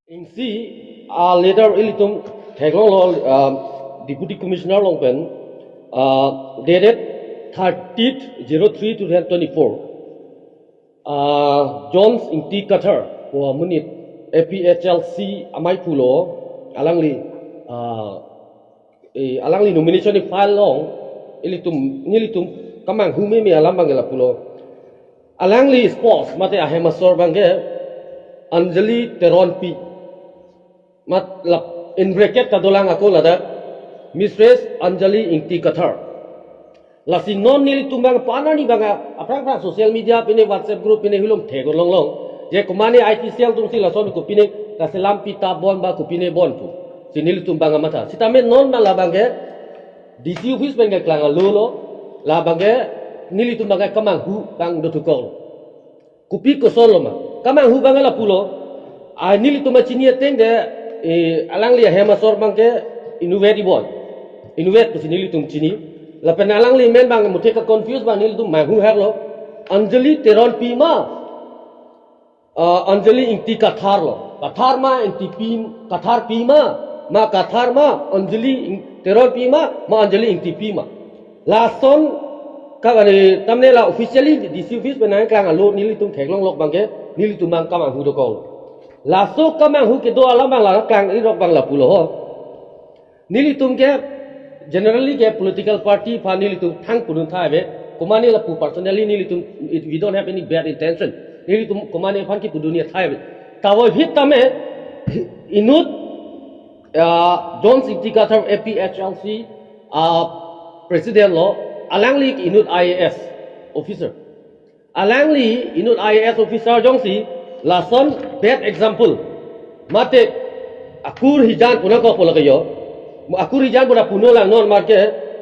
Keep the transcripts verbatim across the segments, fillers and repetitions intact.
Isi a letter ilitum theklonglo, uh, Deputy Commissioner along pen, uh, dated thirtieth zero three two thousand twenty-four. Uh, Jones Ingti Kathar pu amonit A P H L C amei pulo, alangli, uh, eh, alangli nomination file along ilitum, nelitum kemanghu meme alam abangke lapulo. Alangli spouse mate ahem asor abangke Anjali Teronpi. Mat lap in bracket ta dolang ako ladak, Mistress Anjali Ingti Kathar. Lasi non nelitum abang panani abang aphrang aphrang social media pine WhatsApp group pine hilom theklonglong. Je komane I T cell atumsi lason kopine kaselam pita bon ba kopine bon pu. Si nelitum abang amatha. Sitame non na labangke D C office pen keklang alolo, labangke nelitum abangke kemanghu abang dothukok. Kopi kosonlo ma? Kemanghu abang lapulo. A nelitum achini ateng de, eh, alangli ahem asor abangke inutvet ibon. Inutvet pusi nelitum chini. Lapen alangli amen abang muthe ke confuse abang nelitum manghu haklo. Anjali Teronpi ma? Ah, Anjali Ingti Kathar lo. Kathar ma Ingtipi, Katharpi ma? Ma Kathar ma? Anjali Ing-, Teronpi ma? Ma Anjali Ingtipi ma? Lason ka gari tamne la officially D C office pen nangklang alo nelitum theklonglok abangke nelitum abang kemanghu dokok. Laso kemanghu kedo alam abang la klang irok abang lapulo ho. Nelitum ke generally ke political party aphan nelitum thang pudun tha ave. Komane lapu personally nelitum, it, we don't have any bad intention. Nelitum komane aphan kipudun tha ave. Tavo hit tame inut, uh, Jones Ingti Kathar A P H L C, uh, president lo, alangli inut I A S officer. Alangli inut I A S officer jongsi lason bad example. Mate akur hijan puna ko pola kayo. Akur hijan puna puno lang non marke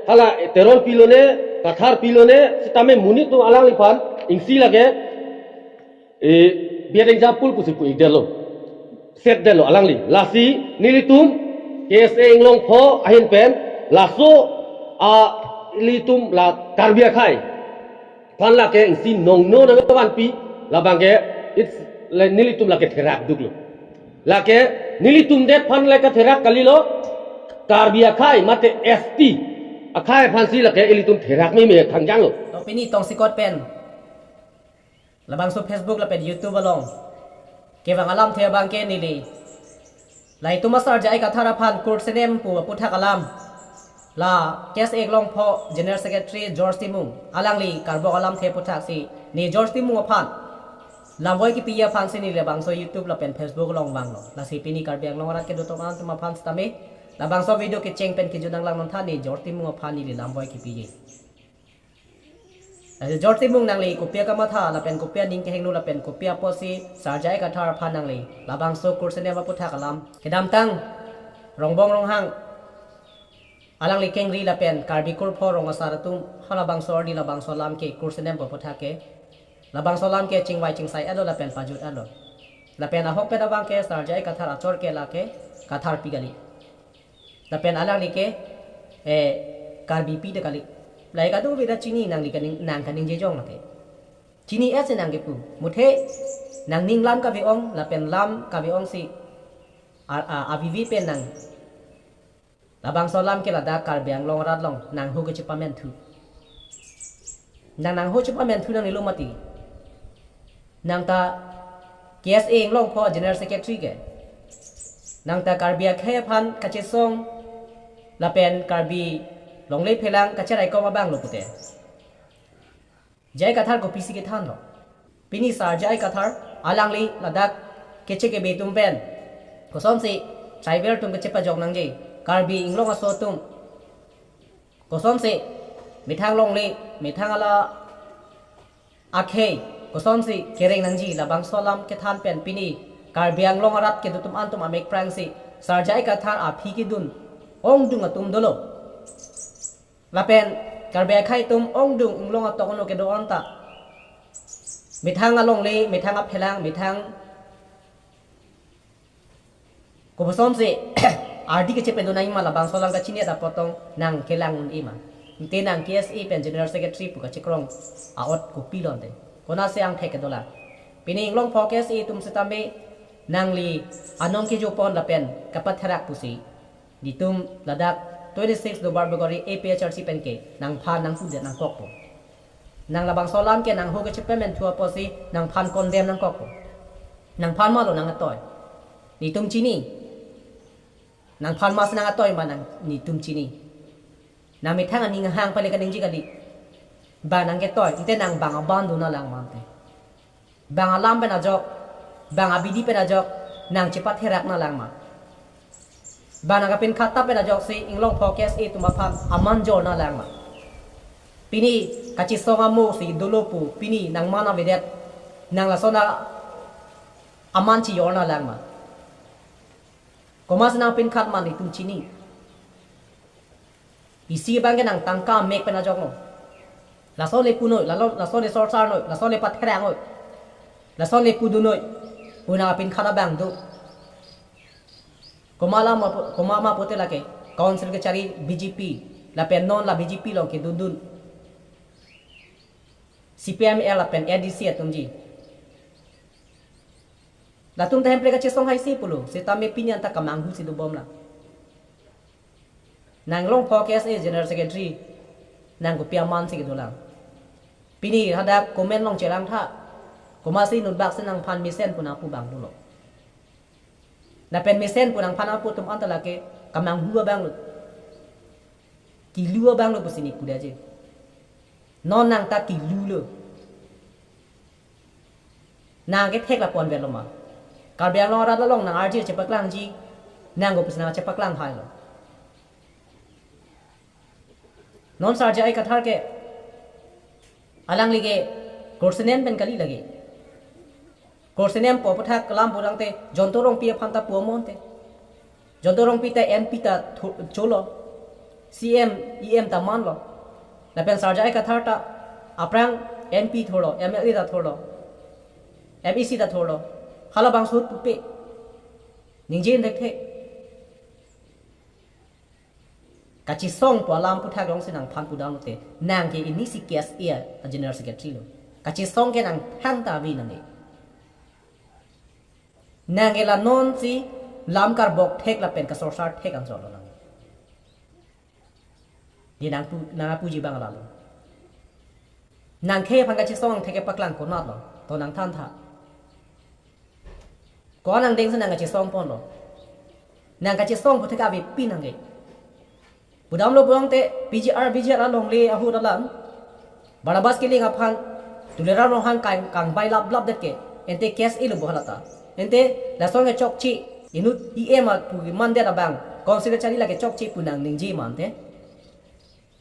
hala Teronpi lone, Katharpi lone, sitame monit atum alangliphan ingsi lake, eh, bad example pusi pu-ikdetlo. Setdetlo alangli. Lasi nelitum K S A Inglongpho ahin pen laso a ilitum la Karbi akhei aphan lake ingsi nongno nangvanpi labangke it's le nelitum lake therak duklo. Lake nelitum det aphan lake therak kalilo, Karbi akhei mate S T akhei aphansi lake ilitum therak meme thangjanglo. To pini tongsekot pen labangso Facebook lapen YouTube along kevang alamthe abangke neli, la itum a Sar J I Kathar aphan kursenem pu aputhak alam, la K S A Inglongpho General Secretary George Timung, alangli karbok alamthe aputhak si ne George Timung aphan lamvoi kipi aphansi ne labangso YouTube lapen Facebook along vanglo. Lasi pini Karbi Anglong arat kedo atum an atum aphan sitame labangso video kecheng pen kejut nanglang non tha, ne George Timung aphan neli lamvoi kipi. Lasi George Timung nangli kopi akamatha lapen kopi aning kehingno lapen kopi apotsi Sar J I Kathar aphan nangli labangso kursenem aputhak alam kedamtang Rongbong Ronghang alangli kengri lapen Karbi kurpho rong asar atum halabangso arni labangso alam ke kursenem pu aputhak ke labangso alam ke chingvai chingsai alo lapen pajut alo. Lapen ahok pen abangke Sar J I Kathar achor ke lake Katharpi kali. Lapen alangli ke, eh, Karbipi de kali. Lahei kadokave ta chini, nangli kaning, nang kaningje jong lake. Chini-et si nang kepu. Muthe nangning lam kave-ong lapen lam kave-ongsi a, a, avivi pen nang labangso alam ke ladak Karbi Anglong arat along nangho kechepamenthu. Nang nangho chepamenthu nangnelo mati. Nang ta K S A Inglongpho General Secretary ke. Nang ta Karbi akhei aphan kachesong lapen Karbi longle phelang kacheraikom abang lo pute. J I Kathar kopisi kethanlo? Pini Sar J I Kathar alangli ladak keche kebe atum pen kosonsi tribal atum kechepajok nangji, Karbi Anglong aso atum kosonsi methang longle, methang ala akhei kosonsi kereng nangji, labangso alam kethan pen pini Karbi Anglong arat kedo atum an atum amek aphrangsi Sar J I Kathar aphi kedun ongdung atum dolo. Lapen Karbi akhei atum ongdung inglong atok ono kedo-an ta methang alongle, methang aphelang, methang kosonsi ardi kechepedun nangji ma, labangso alam kachini ta potong nang kelang un-e ma. Te nang K S A pen General Secretary pu kachekrong a-ot kopilo te? Konasi angthek kedolang? Pini Inglongpho K S A atum sitame Nangli anong kejopon lapen kapatherak pusi, netum ladak twenty-six Duarbagori A P H L C pen ke nangphan nangpudet nangkokpo. Nang labangso alam ke nangho kechepemen thu apotsi nangphan condemn nangkokpo. Nangphan malo nang atoi? Netum chini. Nangphan masi nang atoi ma nang, netum chini. Nang methang aning hang pale kaningje kali. Bang nang ketoi, ite nang bang aban dun nanglang ma ante. Bang alam pen ajok, bang abidi pen ajok, nang chepatherak nanglang ma? Bang nang kapinkhat ta pen ajoksi Inglongpho K S A atum aphan aman jor nanglang ma? Pini kachesong amo si dolo pu, pini nang man avedet, nang lason a aman chejor nanglang ma? Komatsi nang pinkhat ma netum chini. Isi abang ke nang tangka mek pen ajok no. Lason le punoi, lalo-, lason le sorsar noi, lason le patherak noi, lason le pudun noi. Pu nang apinkhat abang do. Komat ma pu-, komat ma pute lake Council kechari B J P, lapen non la B J P along kedundun C P I M L lapen A D C atumji. Latum ta hemprek kachesong haisi pulo, setame pini anta kamanghu si dobom lang. Nang Inglongpho K S A General Secretary, nang kopi aman si kedolang? Pini hadak comment along chelang tha, komatsi nutbak si nangphan mesen pu nangpu abang dolo. Lapen mesen pu nangphan nangpu atum anta lake kamanghu abang lo, kilu abang lo pusi ne pudet je. Non nang ta kilu lo. Nang kethek la ponbet lo ma? Karbi Anglong arat along nang arje chepaklangji, nang kopusi nang chepaklang hai lo? Non Sar J I Kathar ke, alangli ke kursenem pen kali lake. Kursenempo aputhak kelam purang te Jayanta Rongpi aphan ta pu amonte. Jayanta Rongpi ta M P ta thu-, cholo, C M, E M ta manlo. Lapen Sar J I Kathar ta aphrang M P thurlo, M L A ta thurlo, M A C ta thurlo. Halabangso ahut pupe. Ningje thekthe. Kachesong pu alam aputhak alongsi nangphan pudam lote, nang ke inisi K S A a General Secretary lo. Kachesong ke nangphan ta ave nang ke. Nang ke la non si lam karbok thek lapen kasorsar thek anchot lo nang. Di nangpu, nangpuji abang lalo. Nang khei aphan kachesong thek kepaklang konat lo, to nangthan tha. Ko nang dengsi nang kachesong ponlo? Nang kachesong pu thek ave pin nang ke. Pudam lo pulote P G R, P G R alongle ahut alam, Barnabas Killing aphan, Tuliram Ronghang kang, kangbai laplap det ke, ente K S A lo bo hala ta. Ente lason kechokche, inut E M apu keman det abang, Council kechari lake chokche pu nang ningje ma ante?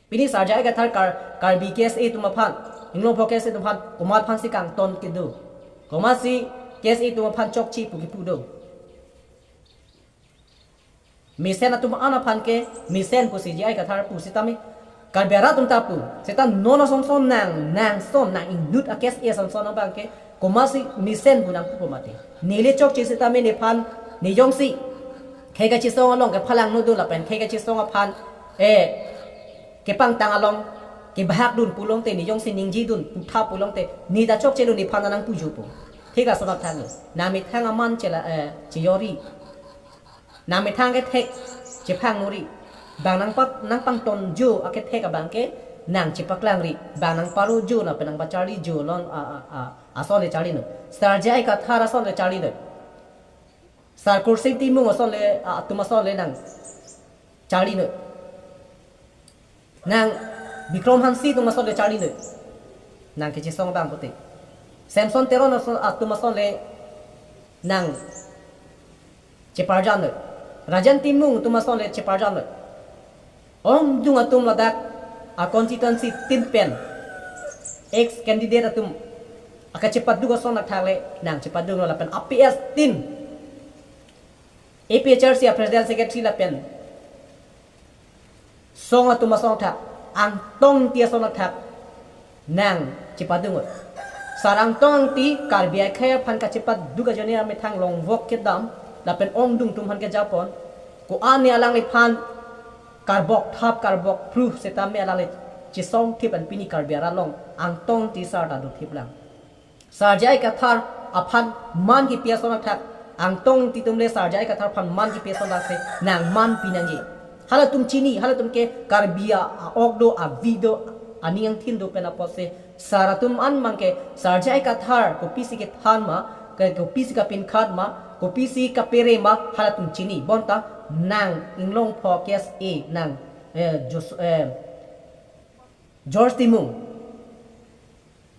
Pini Sar J I Kathar Kar-, Karbi K S A atum aphan, Inglongpho K S A atum aphan, komat aphansi kangton kedo? Komatsi K S A atum aphan chokche pu kepu do? Mesen atum an aphan ke mesen pusi J I Kathar pu setame, Karbi arat atum ta pu, seta non asonson nang, nang son, nang inut a K S A asonson abang ke, komatsi mesen pu nangpupo mati? Neli chokche setame nephan, ne jongsi khei kachesong along kephalang nodun lapen khei kachesong aphan, eh, kepangtang along kebahak dun pulote, ne jongsi ningje dun puthap pulote, ne ta chokchelo, nephan nangpujopo. Thik ason athang lo. Nang methang aman chela, eh, chejor ri. Nang methang kethek chephang nori. Bang nangpa-, nangpangtonjo akethek abang ke nang chepaklang ri. Bang nangparojo lapen nangpacharlijo along a, a, a, ason le charli noi. Sar J I Kathar ason le charli noi. Sar Khorsing Timung ason le, a, atum ason le nang charli noi. Nang Bikram Hanse atum ason le charli noi. Nang kachesong abang pute. Samson Teron ason, atum ason le nang cheparjan noi. Rajen Timung atum ason le cheparjan noi. Ongdung atum ladak a constituency tin pen ex candidate atum akachepaduk ason athak le nang chepaduk noi lapen a P S tin, A P H L C a president secretary lapen song atum ason athak, Angtong Engti ason athak nang chepaduk noi. Sar Angtong Engti Karbi akhei aphan kachepaduk ajoine amethang longvok kedam lapen ongdung atum aphan kejapon. Ko-an ne alangliphan karbok thap karbok phru setame alangli chesong thip an pini Karbi arat along Angtong Engti sar ta do thip lang. Sar J I Kathar aphan man kipi ason athak, Angtong Ingti atum le Sar J I Kathar aphan man kipi ason dak si nang man pinangji. Halatum chini, halatum ke Karbi a, a-ok do, avi do, aning angthin do pen apotsi sar atum an mang ke Sar J I Kathar kopisi kethan ma, ke, kopisi kapinkhat ma, kopisi kapere ma, halatum chini. Bonta nang Inglongpho K S A, nang, eh, Jos-, eh, George Timung.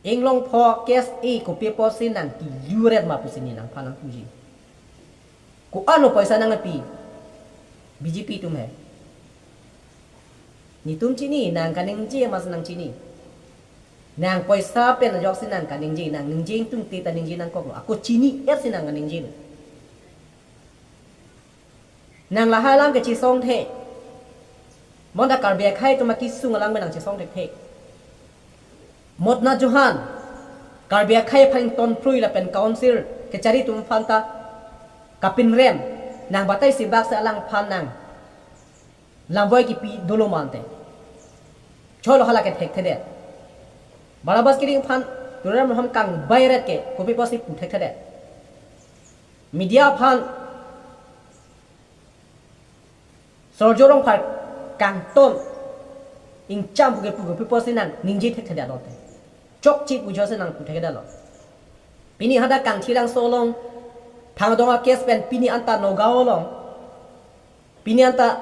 Inglongpho K S A kopi apotsi nang kiluret ma pusi ne nangphan nangpuji. Ko-an lo poisa nangpi? B J P atum he. Netum chini, nang kaningje mas nang chini. Nang poisa pen ajoksi nang kaningje, nang ningje ingtungte ta ningje nangkoklo. Ako chini-et si nang kaningje lo. Nang lahai alam kachesong the. Bonta Karbi akhei atum akesung alam nang chesong thekthe. Motna Johan, Karbi akhei aphan ingtonprui lapen council kachari atum aphan ta kapinrem, nang batai si bak si alangphan nang lamboi kipi dolo ma ante. Cholo hala ke thekthedet. Barnabas Kiring aphan Tuliram Ronghang kangbai ret ke kopi apotsi pu thekthedet. Media aphan Sorjo Rongphar kangton ingcham pu kepu kopi apotsi nang ningje thekthedet lote. Chokche pu ajoksi nang pu thekthedet lo. Pini hadak Kangthilangso along thangdong a-case pen pini anta Nagaon along, pini anta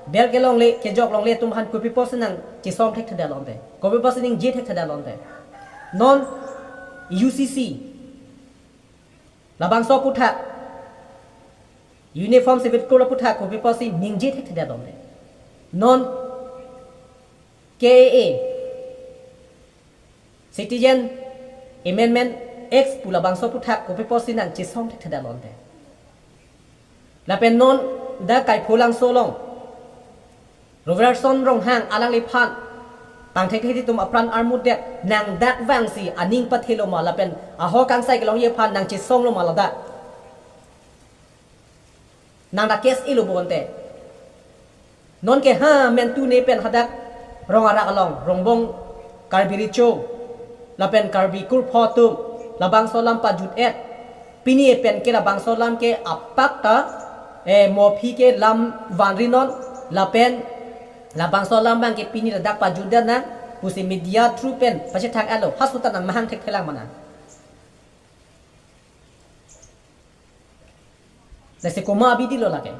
bel kelongle, kejok longle atum aphan kopi apotsi nang chesong thekthedet lote, kopi apotsi ningje thekthedet lote. Non U C C, labangso aputhak, Uniform Civil Code aputhak kopi apotsi ningje thekthedet lote. Non K A A, Citizen Amendment Act pu labangso aputhak kopi apotsi nang chesong thekthedet lote. Lapen non dak Kaipholangso along Robertson Ronghang alangliphan pangthekthek atum apran armutdet, nang dak vangsi aning pathelo ma lapen ahok kangsai kelongji aphan nang chesonglo ma ladak. Nang dak case ilo bonte. Non ke ha mentu ne pen hadak Rong Arak along, Rongbong, Karbi Recho, lapen Karbi Kurpho atum labangso alam pajut-et. Pini pen ke labangso alam ke apak ta, eh, mo aphi ke lam vanri non, lapen labangso alam abang ke pini ladak pajut-et nang pusi media through pen pachethang-etlo, halaso ta nang mahang thekthelang ma nang. Lasi komat abidi lo lake.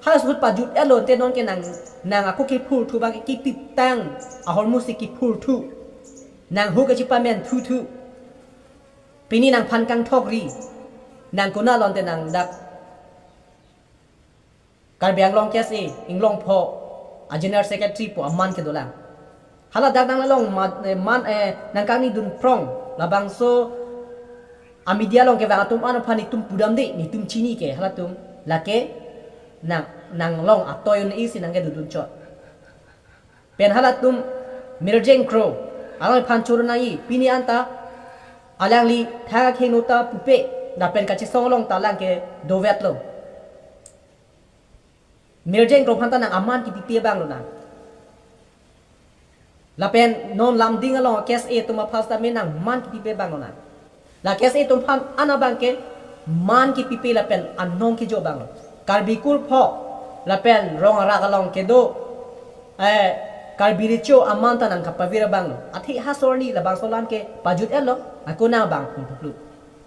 Halaso ahut pajut-etlo te non ke nang, nang ako kephurthu abang ke kipiptang ahormu si kephurthu. Nang hu kachipamen thuthu. Pini nangphan kangthokri. Nang konat lo ante nang dak Karbi Anglong K S A, Inglongpho, a General Secretary pu aman kedolang. Hala dak nang along ma-, eh, man, eh, nang kangnidun prong, labangso a media along kevang atum an aphan netum pudamde, netum chini ke, halatum, lake, nang, nang along atoyon isi nang kedodun chot. Pen halatum Mirjeng Kro, alangliphan choro nangji, pini anta, alangli thak heno ta pupe, lapen kachesong along ta alang kedovetlo. Mirjeng Kro aphan ta nang aman kipipe abang lo nang. Lapen non Lumding along K S A atum aphan sitame nang man kipipe abang lo nang. La K S A atum aphan an abang ke man kipipe lapen anong kejo abang lo. Karbi Kurpho lapen Rong Arak along kedo, eh, Karbi Recho aman ta nang kapavir abang lo. Athe ha sorni labangso alam ke pajut-etlo, ako nang abang phurphuklo.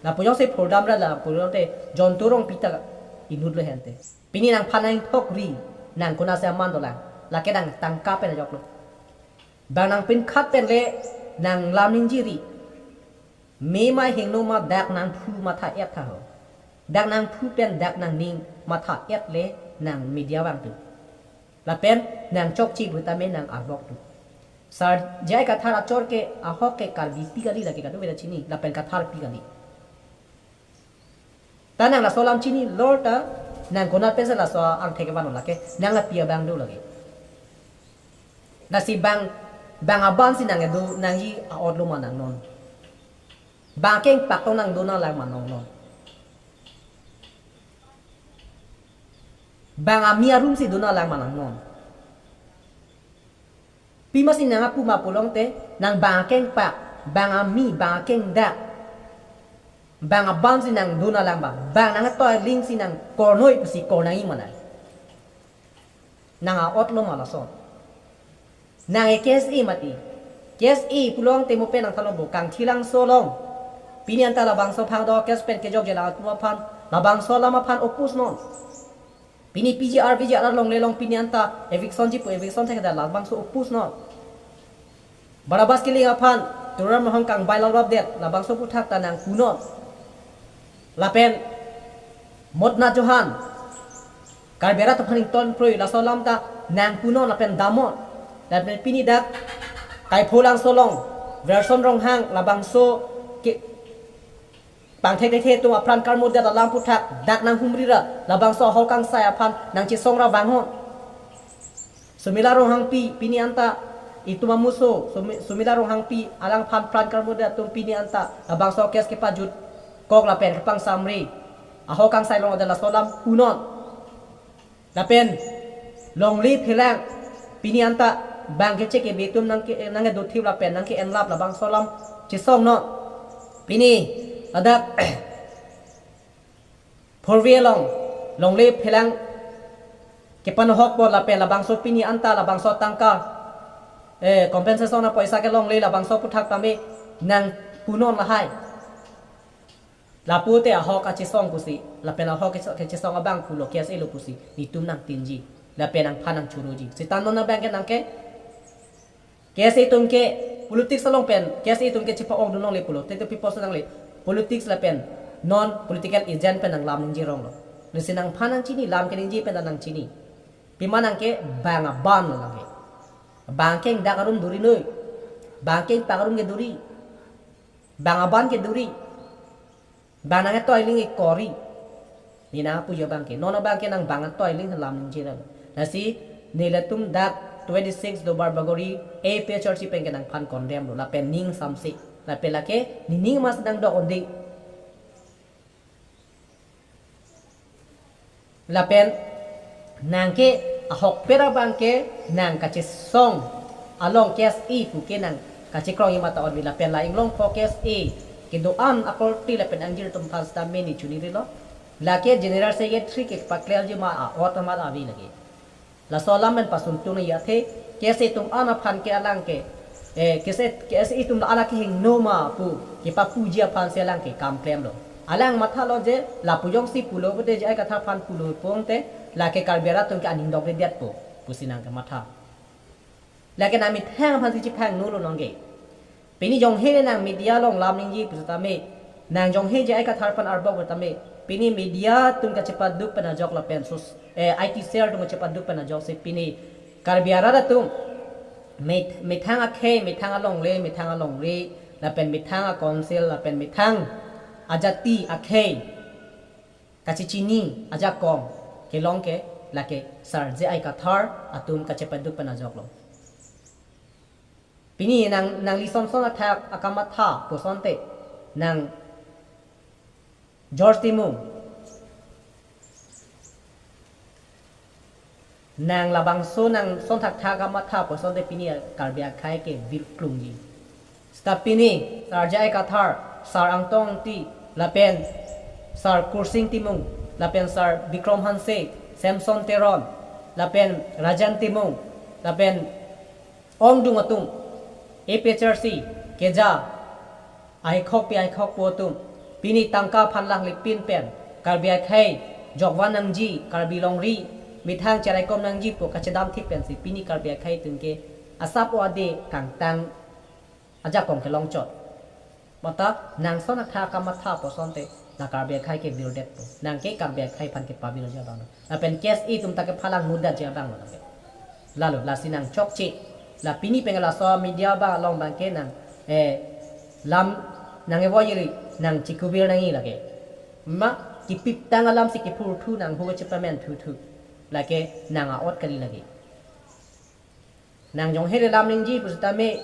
Lapu jongsi phurdam ra lapu jongte John Torong pita inut lo hente. Pini nangphan nangthokri, nang konatsi aman dolang, lake nang tangka pen ajoklo. Bang nang pinkhat pen le nang lam ningjiri. Mema hingno ma dak nangphu matha-et tha ho. Dak nangphu pen dak nangning matha-et le nang media vangthu. Lapen nang chokche pu tame nang arbokthu. Sar J I Kathar achor ke ahok ke Karbipi kali lake kadokave ta chini, lapen Katharpi kali. Ta nang laso alam chinilo ta, nang konat pensi laso angthek kevan lake, nang api abang do lake. Lasi bang, bang aban si nang kedo nangji a-otlo ma nang non. Bang akengpak tong nang do nanglang ma nang non. Bang ami arum si do nanglang ma nang non. Pima si nang apu ma pulote, nang bang akengpak, bang ami, bang akengdak. Bang abang si nangdun alam bang. Bang nangtoi aling si nangkornoi pusi kor nangji ma nang. Nang a-ot lo ma lason. Nang e KSA mati. KSA pulote mo pen nangthanlo bo Kangthilangso along. Pini anta labangso phang do case pen kejokje atum aphan. Labangso alam aphan oppose non. Pini PGR, VGR along le long pini anta eviction ji pu eviction thekda labangso oppose non. Barabas Killing aphan, Tuliram Ronghang kangbai lalbap det, labangso aphuthak ta nang punon. Lapen, Motna Johan, Karbi arat aphan ingtonprui, laso alam ta nang punon lapen damnon. Lapen pini dak, Kaipholangso along, Verson Ronghang, labangso ke, pangthek thekthe atum apran karmut det alam aphuthak dak nanghumri ra labangso ahok kangsai aphan nangchesong ra vanghon. Sumila Ronghangpi pini anta itum amuso Sumi-, Sumila Ronghangpi alangphan pran karmut det atum pini anta labangso case kepajutkok lapen kepangsamri ahok kangsai along det laso alam punon. Lapen longle phelang pini anta bang kechek kebe atum nangke, nangkedothip lapen nangke-enlap labangso alam chesongnon. Pini ladak Phurvi along longle phelang kepanohok po lapen labangso pini anta labangso tangka, eh, compensation apoisa ke longle labangso aphuthak tame nang punon lahai. Lapu te ahok kachesong pusi, lapen ahok kache-, kachesong abang pulo KSA lo pusi, netum nangtinji, lapen nangphan nangchoroji. Seta non abang ke nangke, KSA atum ke politics along pen, KSA atum ke chepa-ongdun longle pulo, te te people so nangle, politics lapen, non political agent pen nanglam ningje rong lo. Lasi nangphan nangchini, lam keningje pen nangchini. Pima nangke bang aban lo nangke. Bang ke ingdak arum duri noi. Bang ke ingpak arum ke duri. Bang aban ke duri. Bang nangtoi aling ikori. Ne nangpuji abang ke. Non abang ke nang bang toi aling lam ningje ra. Lasi nelitum dak twenty-six Duarbagori APHLC pen ke nangphan condemn lo. Lapen ning samse. Lapen lake nening mas nangdok undi. Lapen nangke ahokpet abang ke nang kachesong along KSA pu ke nang kachekrong imata orbi lapen la inglongpo KSA kedo-an akorte lapen angjir atum aphan seta meni chunirilo. Lake General Secretary kepaklarji ma a-ot amat ave lake. Laso alam pen pasun tun ya the, KSA atum an aphan ke alang ke, eh, KSA, KSA atum la alang kehingno ma pu kepapuji aphan si alang ke kam klemlo. Alang mathalo je lapu jongsi pulo pute J I Kathar aphan pulo pute lake Karbi arat atum ke aning dokredetpo pusi nang kematha. Lake nang methang aphan si chephang nulo nangke. Pini jonghe nang media along lam ningje pusitame, nang jonghe J I Kathar aphan arbok pusitame, pini media atum kachepaduk pen ajok lapen sus, eh, I T cell atum kachepaduk pen ajok si pini Karbi arat atum met-, methang akhei, methang alongle, methang alongri, lapen methang a-council, lapen methang ajati akhei kachechini ajakong kelong ke lake Sar J I Kathar atum kachepaduk pen ajok lo. Pini nang, nangli son son athak akamatha pusonte, nang George Timung, nang labangso nang son thakthak akamatha pusonte pini Karbi akhei ke virklungji. Seta pini Sar J I Kathar, Sar Angtong Engti, lapen Sar Kursing Timung, lapen Sar Bikrom Hanse, Samson Teron, lapen Rajan Timung, lapen ongdung atum, APHLC keja ahikhokpi ahikhokpo atum, pini tangka aphan langlipin pen Karbi akhei jokvan nangji, Karbi longri methang cheraikom nangji pu kachedam thik pensi pini Karbi akhei atum ke asap o-ade kangtang ajakong kelongchot. Mata nang son athak akamatha pusonte la Karbi akhei ke virdetpo. Nangke Karbi akhei aphan ke pavirji abang. Lapen KSA atum ta kephalang muda ji abang lo lake. Lalo lasi nang chokche. La pini pen laso media abang along abang ke nang, eh, lam nang evoyeri nang chikuvir nangji lake. Ma kipip tang alam si kiphurthu nang hu chepamen thuthu. Lake nang a-ot kali lake. Nang jonghe le lam ningje pusitame,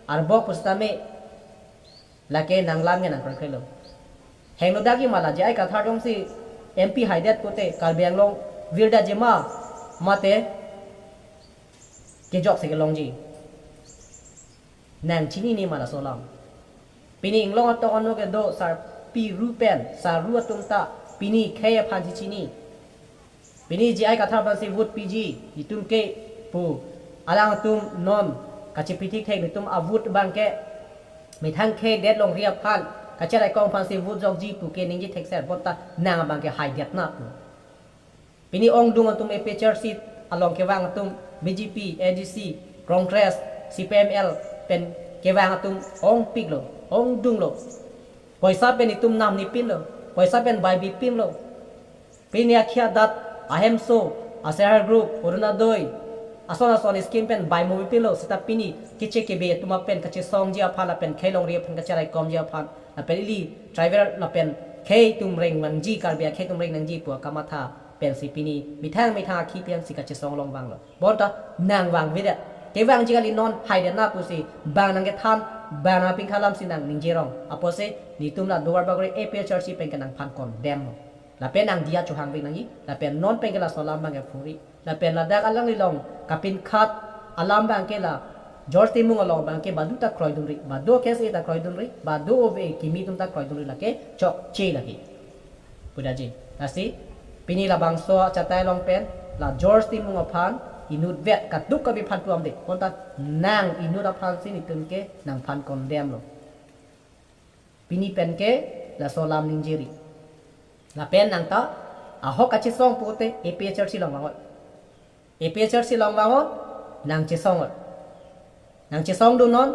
arbok pusitame, lake nang lam ke nang krekre lo. Hengno dagi ma la J I Kathar jongsi M P haidet pute Karbi Anglong virdetji ma, mate kejok si kelongji. Nang chinine ma laso alam. Pini inglong atong ano kedo Sar Pi ru pen, saru atum ta, pini khei aphan chechini. Pini J I Kathar aphansi vote piji, itum ke pu, alangtum non, kachepi thekthek itum a-vote abangke, methang khei det longri aphan, kacheraikom aphansi vote jokji pu ke ningje thekser, bonta nang abangke haidet na pu. Pini ongdung atum A P H L C along kevang atum B J P, A D C, Congress, C P I M L pen kevang atum ongpiklo, ongdunglo. Poisa pen itum namnipinlo, poisa pen baibipinlo. Pini akhia dat ahemso, a-self help group, Orunodoi, ason ason scheme pen baimobipinlo, seta pini keche kebe atum apen kachesongji aphan lapen khei longri aphan kacheraikomji aphan lapen ili tribal lapen khei atum reng nangji, Karbi akhei atum reng nangji pu akamatha pensi pini methang methang akhi pensi kachesong longvanglo. Bonta nang vangvedet. Kevangji kali, non haidet na pusi bang nangkethan, bang nangpinkhalam si nang ningjerong. Apotsi netum la Duarbagori A P H L C penke nangphan condemn lo. Lapen nang diya chohangvek nangji, lapen non penke laso alam abangke phuri. Lapen ladak alanglilong kapinkhat alam abangke la George Timung along abangke badu ta kroidunri, badu K S A ta kroidunri, badu ove kimi atum ta kroidunri, lake chokche lake. Pudaji. Lasi, pini labangso achatai along pen, la George Timung aphan, inutvet kaduk kabi aphan pu amde. Bonta nang inut aphansi netum ke nangphan condemn lo. Pini penke laso alam ningjeri. Lapen nang ta ahok kachesong pute A P H L C along vangot. A P H L C along vangot, nang chesongot. Nang chesongdunnon,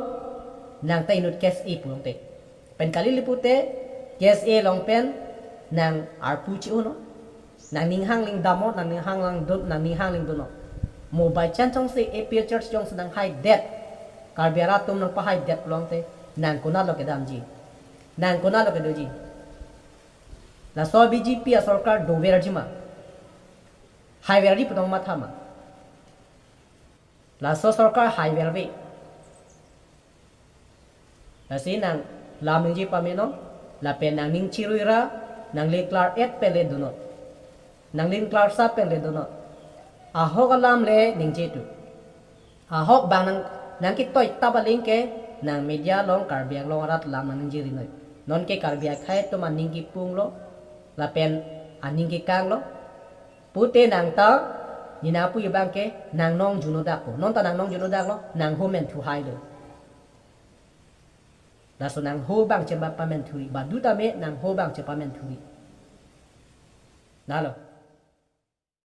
nang ta inut K S A pu longte. Pen kali lipute, K S A along pen, nang arpu chi-unnon. Nang ninghang ling damnon, nang ninghang lang dun, nang ninghang ling dunnon. Mo by chance jongsi A P H L C jongsi nanghaidet, Karbi arat atum nangpahaidet longte, nang konatlo kedamji. Nang konatlo kedoji. Laso B J P asorkar doverji ma. Haiverji pu tong matha ma. Laso sorkar haiverve. Lasi nang lam ningje pamenon, lapen nang ning chirui ra, nang le klar-et pen le dunnon. Nang ling klarsap pen le dunnon. Ahok alam le ningjetu. Ahok bang nang, nangketoi tap aling ke, nang media along Karbi Anglong arat alam nang ningjeri noi. Nonke Karbi akhei atum aning kipunglo, lapen aning kekanglo. Pute nang ta, nina pu abangke, nang nong juno dakpo. Non ta nang nong juno daklo, nang ho menthu hailo. Laso nang ho abang chepamenthu-i, badu tame nang ho abang chepamenthu-i. Nalo.